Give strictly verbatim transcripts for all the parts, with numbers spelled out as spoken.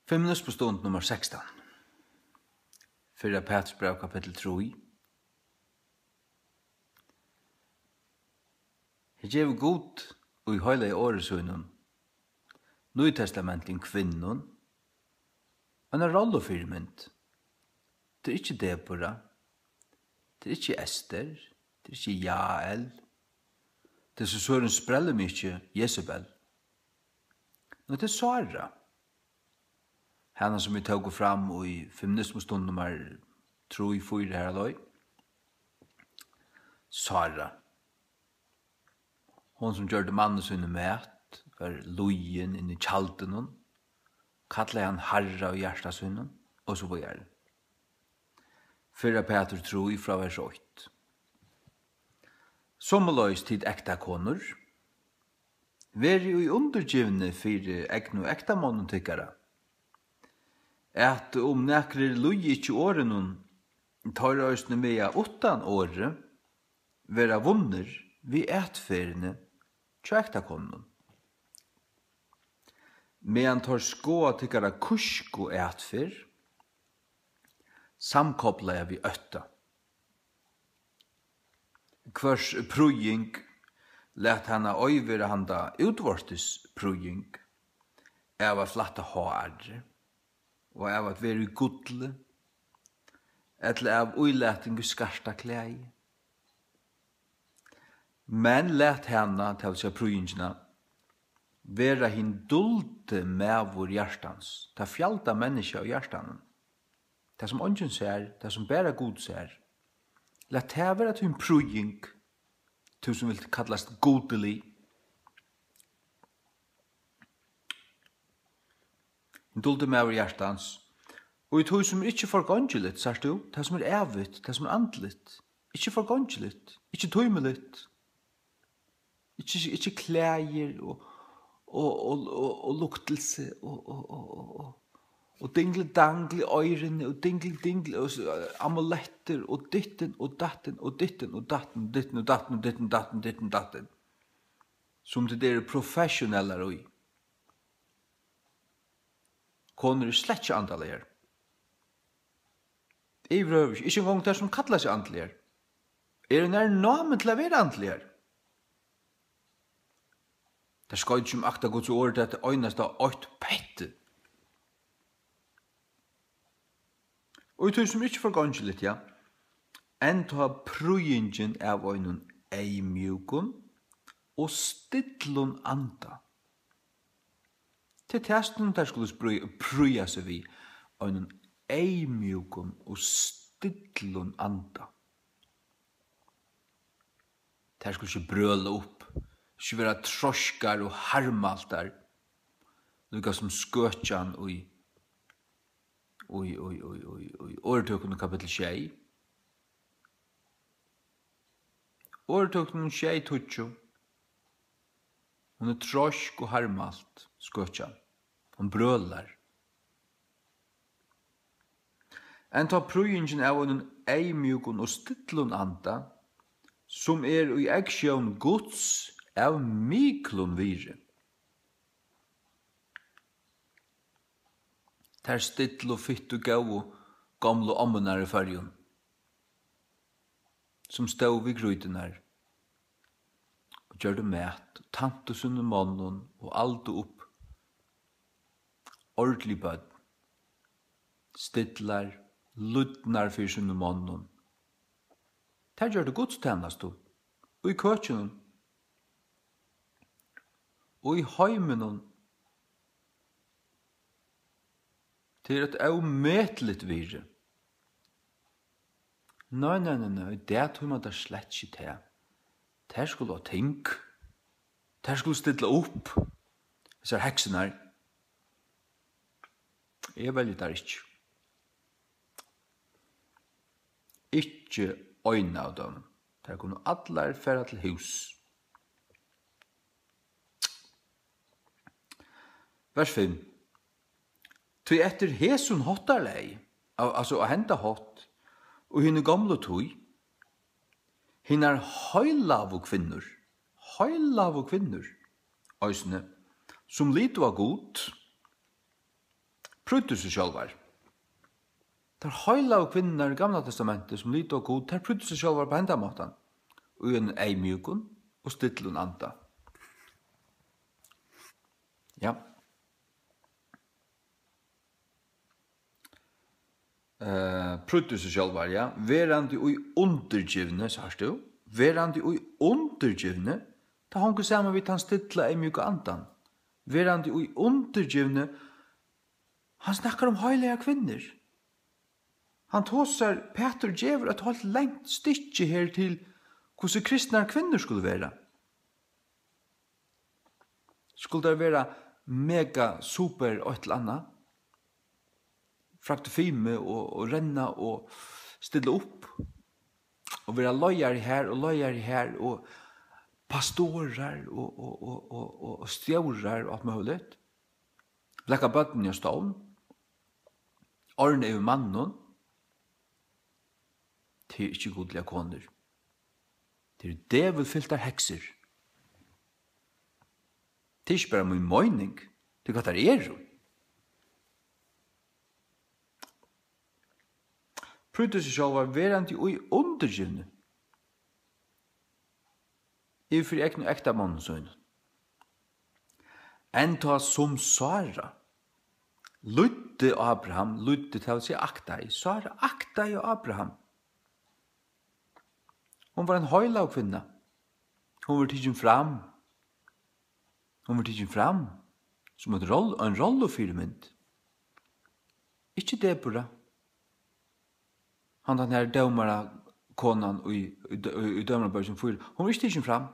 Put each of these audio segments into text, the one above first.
Feminismustund nummar sekstan. Fyrra Pætursbræv, kapittul trý. Her gevur Gud í heilaga orði sínum, nýtestamentligum kvinnum, eina rollufyrimynd. Tað er ikki Debora, tað er ikki Ester, tað er ikki Jael, tað er so svørin sprellir meg ikki, Jesebel. Nú, tað er Sara. Hana, sum vit tóku fram í feminismustund nummar trý, fýra har á leið. Sara. Hon, sum gjørdi manni sínum mat, var lýðin inni í tjaldinum, kallaði hann harra í hjarta sínum, og so víðari. Fyrra Pætur trý frá vers eitt. Somuleiðis tit ektakonur, verið í undirgivni fyri egnu ektamonnum tykkara, at um nakrir lýða ikki orðinum, teir eisini mega uttan orði verða vunnir við atferðini hjá ektakonunum, meðan teir skoða tykkara kúsku atferð samkoplaða við ótta, hvørs prýðing læt hana ei vera handa útvortis prýðing av at flætta hárið og av at vera í gulli, ella av ílating í skarta klæði. Men læt hana, tað vil siga prýðingina, vera hin duldi maður hjartans, tað fjalda menniskja í hjartanum, tað sum eingin sær, tað sum bara Gud sær. Lat tað vera tín prýðing, tú sum vilt kallast gudelig. Hin duldi maður hjartans. Og í tí sum er ikki forgongiligt, sært tú, tað sum er ævigt, tað sum er andligt, ikki forgongiligt, ikki tímiligt, ikki, ikki klæðir og, og, og, og, og luktilsi og, og, og, og, og, og dingli dangli í oyruni og dingli dingli og s-, amulettir og dittin og dattin og dittin og dattin, dittin og dattin og dittin og dattin, dittin og dattin, sum tit eru professionellar í. Konur eru slett ikki andaligar. Yvirhøvur ikki, ikki eingong tær, sum kalla seg andligar, eru nær námin til at vera andligar. Tær skoyta seg um akta Guds orð, tað er einasta eitt petti. Og í tí sum er ikki forgongiligt, ja, enntá prýðingin av einum eyðmjúkum og stillum anda. Tað er tað, sum tær skulu sprý-, prýða seg við, einum eyðmjúkum og stillum anda. Tær skulu ikki brøla upp, ikki vera tróskar og harðmæltar, líka sum skøkjan í, í, í, í, í, í Orðtøkunum kapittul sjey. Orðtøkunum sjey tíggju. Hon er trósk og harðmælt, skøkjan. Hon brølar. Enntá prýðingin av einum eyðmjúkum og stillum anda, sum er í eygsjón Guds av miklum virði. Tær stillu, fittu, góðu, gomlu ommurnar í Føroyum, sum stóðu við grýturnar og gjørdu mat og tæntu sínum monnum og aldu upp ordilig børn, stillar, lýdnar fyri sínum monnum. Tær gjørdu gudstænastu í køkinum, í heiminum. Tað er eitt ómetiligt virði. Nei, nei, nei, nei, í dag tíma tær slett ikki tað. Tær skulu á ting. Tær skulu stilla upp. Hesar heksurnar. Eg velji tær ikki. Ikki ein av teimum. Tær kunnu allar fara til hús. Vers fimm. Tí eftir hesum háttarlagi, al-, altso á henda hátt, og hini gomlu tíð, hinar heilagu kvinnur, heilagu kvinnur, eisini, sum litu á Gud, prýddu seg sjálvar. Tær heilagu kvinnurnar í Gamla Testamenti, sum lita á Gud, tær prýddu seg sjálvar á hendan mátan, í einum eyðmjúkum og stillum anda. Ja. Eh, prýddu seg sjálvar, ja. Verandi í undirgivni, sært tú? Verandi í undirgivni, tað hongur saman við tann stilla, eyðmjúka andan. Verandi í undirgivni, hann snakkar um heilagar kvinnur. Hann tosar, Pætur gevur eitt heilt langt stykki her til, hvussu kristnar kvinnur skulu vera. Skulu tær vera mega super eitt ella annað? Frakta fimi og, og renna og stilla upp og vera leiðari her og leiðari her og pastorar og, og, og, og, og, og stjórar og alt møguligt. Blaka børnini á stovn. Orðini yvir manninum. Tað er ikki gudligar konur. Tað eru dævilfyltar heksur. Tað er ikki bara mín meining, tað er hvat tær eru. Prýddu seg sjálvar verandi í undirgivni yvir fyri egnu ektamonnum sínum. Enn tá sum Sára lýddi Abraham, lýddi, tað vil siga aktaði, Sára aktaði Abraham. Hon var ein heilag kvinna. Hon var tikin fram. Hon var tikin fram sum eitt roll-, ein rollufyrimynd. Ikki Debora. Handan her dómarakonan í, í, í, í Dómarabókin fýra, hon var ikki tikin fram.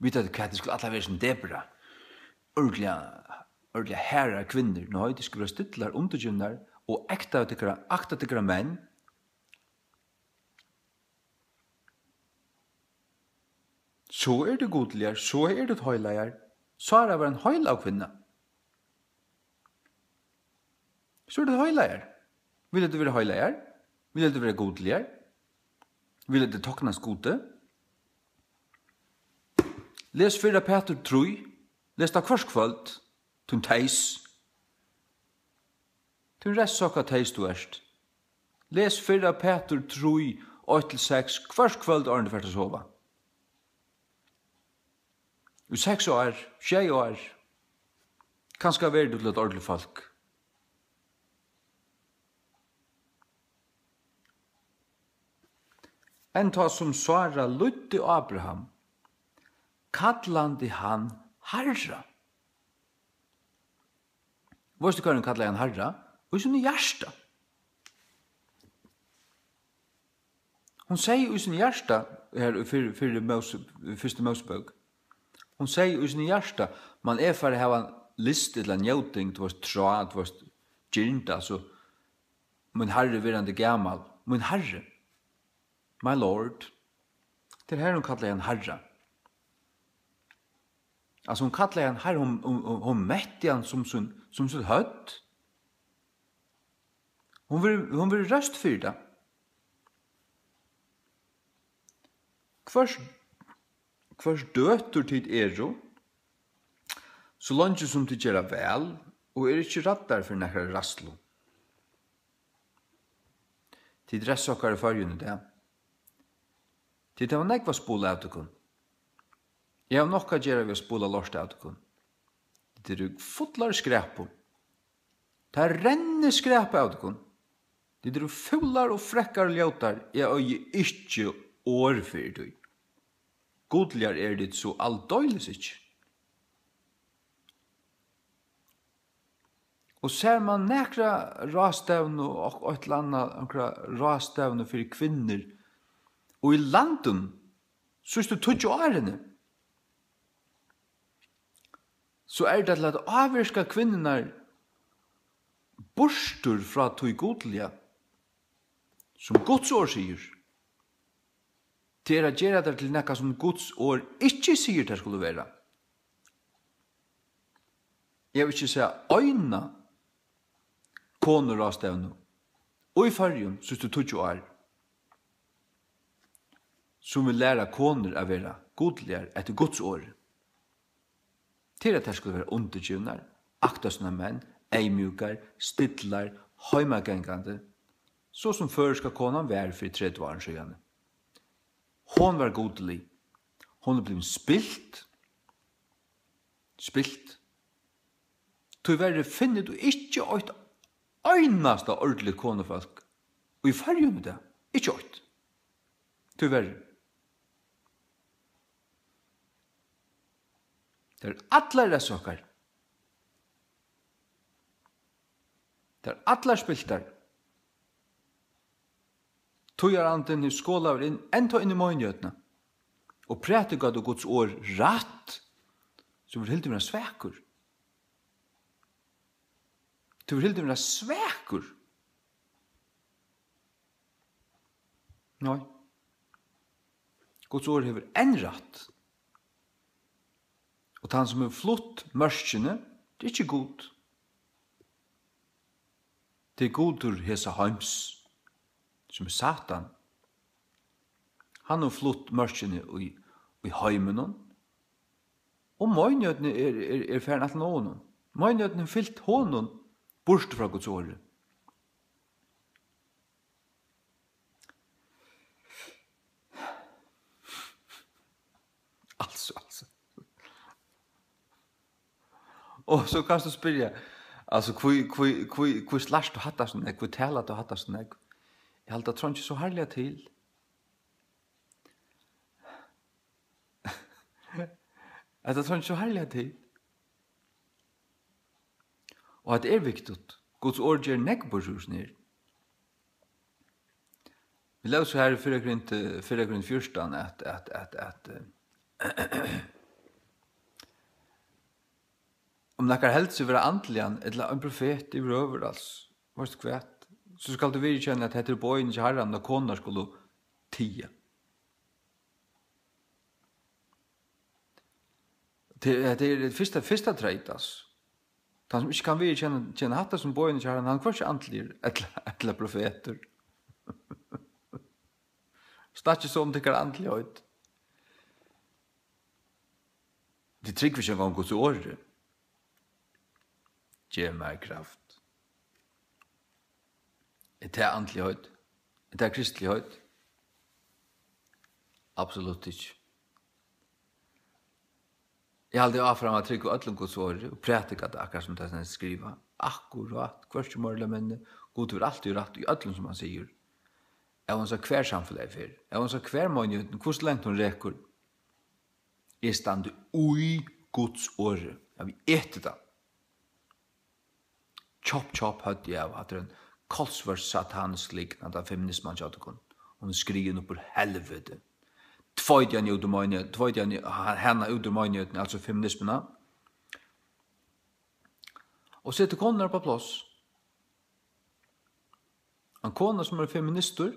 Vit høvdu, hvat, tað skulu allar vera sum Debora. Ordiliga, ordiliga harðar kvinnur. Nei, tað skulu vera stillar, undirgivnar og akta tykkara, akta tykkara menn. So eru tit gudligar, so eru tit heilagar. Sára var ein heilag kvinna. So eru tit heilagar. Vilja tit vera heilagar? Vilja tit vera gudligar? Vilja tit toknast Gudi? Les fyrra Pætur trý. Les tað hvørt kvøld. Tín teys. Tín reyvsokka teys tú ert. Les fyrra Pætur trý, eitt til seks, hvørt kvøld áðrenn tú fert at sova. Í seks ár, sjey ár, kanska verður tú til eitt ordiligt fólk. Enn tá sum Sára lýddi Abraham, kallandi hann Harra. Veitst tú, hvar hon kallaði hann Harra? Í sínum hjarta. Hon segði í sínum hjarta, her í fyrr-, fyrru Móse-, fyrstu Mósebók, hon segði í sínum hjarta, man eg fari at hava lyst ella njóting, tú veitst, tráð, tú veitst, girnd, altso, mín Harri verandi gamal, mín Harri. My Lord. Tað er her, hon kallaði hann Harra. Altso, hon kallaði hann Harra, hon, hon, hon, hon metti hann sum sín, sum sítt høvd. Hon verður, hon verður røst fyri tað. Hvørs, hvørs døtur tit eru, so leingi sum tit gera væl og eru ikki ræddar fyri nakrari ræðslu. Tit reyvsokkar í Føroyum í dag. Tit hava nógv at spula av tykkum. Eg havi nokk at gera við at spula lort av tykkum. Tit eru fullar av skræpu. Tað rennur skræp av tykkum. Tit eru fúlar og frekkar og ljótar. Eg eigi ikki orð fyri tí. Gudligar eru tit so aldeilis ikki. Og sær mann nakra ráðstevnu og eitt ella annað, onkra ráðstevnu fyri kvinnur í landinum síðstu tíggju árini, so er tað til at ávirka kvinnurnar burtur frá tí gudliga, sum Guds orð sigur. Tað er at gera tær til nakað, sum Guds orð ikki sigur, tær skulu vera. Eg havi ikki sæð eina konuráðstevnu í Føroyum síðstu tíggju ár, sum vil læra konur at vera gudligar eftir Guds orði. Til at tær skulu vera undirgivnar, akta sínar menn, eyðmjúkar, stillar, heimagangandi, so sum føroyska konan var fyri tretivu árum síðani. Hon var gudilig. Hon er blivin spilt. Spilt. Tíverri finnur tú ikki eitt einasta ordiligt konufólk í Føroyum í dag. Ikki eitt. Tíverri. Tær eru allar revsaðar. Tær eru allar spiltar. Tíðarandin er skolaður inn, enntá inn í meinighetina. Og prædikar tú Guds orð rætt, so verður hildin vera svakur. Tú verður hildin vera svakur. Nei. Guds orð hevur enn rætt. Og tann, sum hevur flutt mørkini, tað er ikki Gud. Tað er gudur hesa heims, sum er Satan. Hann hevur flutt mørkini í, í heiminum, og meinighetin er, er, er farin aftan á honum. Meinighetin hevur fylgt honum burtur frá Guds orði. Altso, altso. Og so kanst tú spyrja, altso, hví, hví, hví, hví slært tú hatta so nógv? Hví talar tú hatta so nógv? Eg haldi, tað treingir so harðliga til. At tað treingir so harðliga til. Og at er viktigt. Guds orð ger nógv burtur úr hesum her. Vit lósu her í fyrra Korint, fyrra Korint fjúrtan, at, at, at, at, eh, um nakar heldur seg vera andligan, ella ein profet yvirhøvur, als, veitst hvat, so skal tú viðurkenna, at hetta er boðini hjá Harranum, at konurnar skulu tiga. Tað, tað er fyrsta, fyrsta treyt, altso. Tann, sum ikki kann viðurkenna, kenna hatta sum boðini hjá Harranum, hann er hvørki andligur ella, ella profetur. Snakkið so um tykkara andligheit. Tit trúgva ikki eingong Guds orði. Gev mær kraft. Er tað andligheit? Er tað kristligheit? Absolutt ikki. Eg haldi áfram at trúgva øllum Guds orði og prædika tað, akkurát sum tað stendur skrivað. Akkurát, hvørki meira ella minni. Gud hevur altíð rætt í øllum, sum hann sigur. Óansæð hvar samfelagið fer, óansæð hvar meinigheitin, hvussu langt hon rekur. Eg standi í Guds orði. Eg havi etið tað. Chop, chop, høvdið av, hatta er ein kolsvørt satanisk lygn, handan feminisman hjá tykkum. Hon er skriðin upp úr helviti. Tveiti hann út úr meini-, tveiti hann, hana út úr meinigheitini, altso feminismuna. Og seti konurnar upp á pláss. Ein kona, sum er feministur,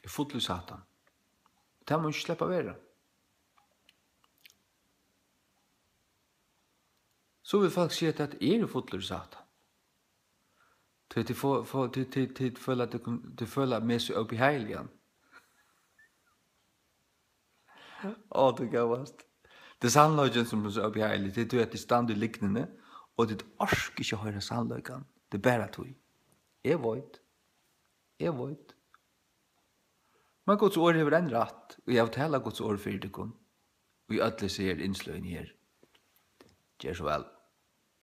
er full í Satan. Tað má hon ikki sleppa at vera. So vil fólk siga, at eg eri fullur í Satan. Tí tit fáa, fáa, tit, tit, tit føla, at tit, tit føla meg so óbehagiligan. Á, tú góðast. Tað er sannleikin, sum er so óbehagilig. Tað er tí, at tit standa í lygnini, og tit orka ikki at hoyra sannleikan. Tað er bara tí. Eg veit. Eg veit. Men Guds orð hevur enn rætt, og eg havi talað Guds orð fyri tykkum í øll hesi her innsløgini her. Ger so væl.